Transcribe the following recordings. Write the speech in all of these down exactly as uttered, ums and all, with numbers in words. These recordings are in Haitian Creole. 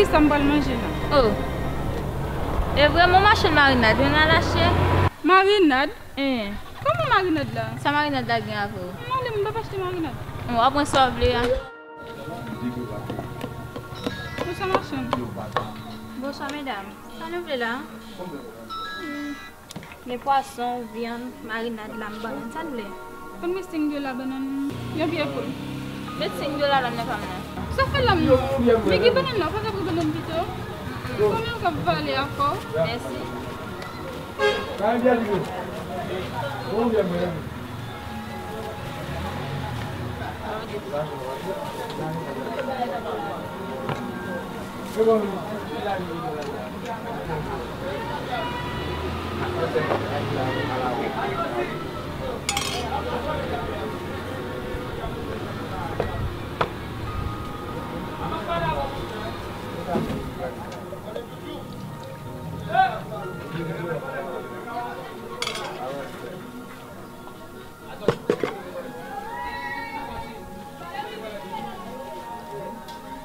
Kisa m pral manje la? Oh. E vrèman machann marinad, wi, n al achte. Marinad? Hein. Kòman marinad la? Sa marinad la gen avè w? M ale, m p ap achte marinad. Bon, w ap pran sa w vle a. Bonswa, machann. Bonswa, medam. Sa nou vle la? Hmm. Gen pwason, vyann, marinad, lam, bannann, sa n vle? Ban mwen senk dola bannann, yon pye poul. Met senk dola lam nan pa m nan. Sa fè lam nan? Men gen bannann la, ou pa ka pran bannann pito? Konbyen w k ap vale afè w? Mèsi.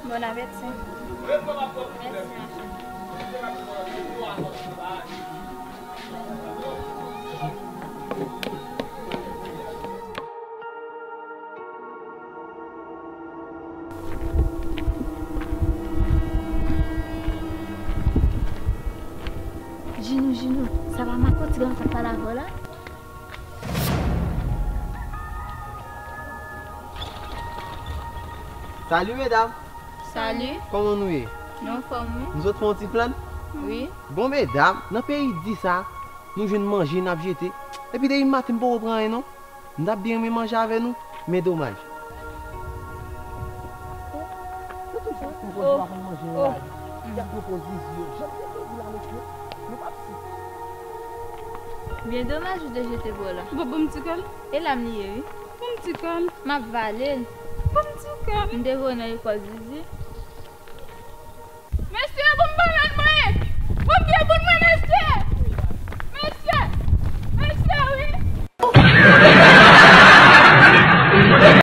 Bon apeti. Mèsi, machann. Jinou, Jinou, sa pa Makoti gran k ap pale avè w la? Salut medam. Salut. Kòman nou ye? Nou anfòm, wi. Nou sot fè yon ti flann? Wi. Bon medam, nan peyi di sa, nou jwenn manje n ap jete. Epi depi maten m poko pran anyen non. M t ap byen renmen manje avè nou, men domaj. Ou toujou pwopoze w pa konn manje la, wi. Y ap pwopoze yo. Jan m te di w la, mesye, nou p ap si. Byen domaj ou te jete bò la. Bon, bon, m ti kòl. E lam li ye, wi. Bon, m ti kòl. M ap vale l. Bon, m ti kòl. M te voye nan lekòl Zizi.